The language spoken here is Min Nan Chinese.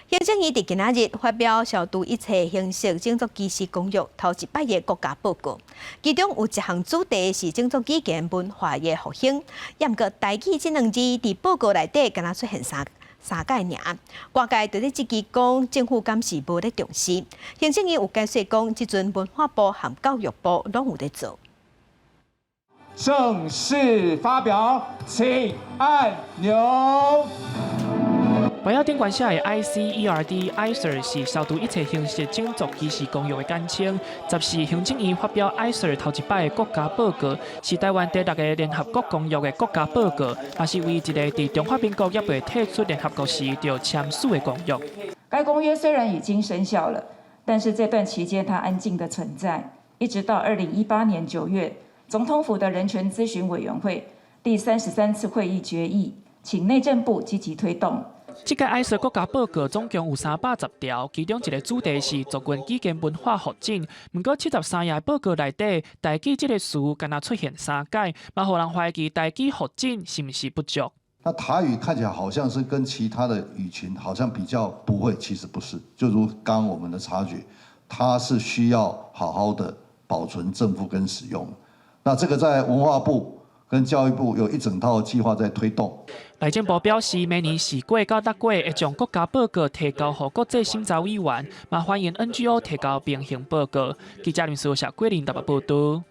行政院佇今仔日發表消除一切形式種族歧視公約頭一擺的國家報告，其中有一項主題是種族語言文化的復興。毋過台語這兩字佇報告內底敢若出現三擺爾，外界就咧質疑講政府敢是無咧重視。行政院有解釋講，這陣文化部和教育部攏有咧做。正式發表，請按鈕。牌仔頂懸寫的 ICERD ICERD 是消除一切形式種族歧視公約的簡稱。14行政院發表 ICERD 頭一擺的國家報告，是台灣第六个聯合國公約的國家報告，也是唯一一个佇中華民國猶未退出聯合國時就簽署的公約。該公約雖然已經生效了，但是這段期間它安靜的存在，一直到2018年9月，總統府的人權諮詢委員會第33次會議決議，請內政部積極推動。這屆 ICERD 國家報告總共有310條，其中一个主題是族群語言文化發展。毋過73頁報告內底，台語這个詞敢若出現三擺，嘛予人懷疑台語發展是毋是不足。那台語看起來好像是跟其他的語群好像比較不會，其實不是。就如剛剛我們的察覺，它是需要好好的保存、正復跟使用。那這個在文化部跟教育部有一整套計劃在推動。內政部表示，明年4月到6月會將國家報告提交予國際審查委員，嘛歡迎 NGO 提交平行報告。記者林思霞、桂林台北報導。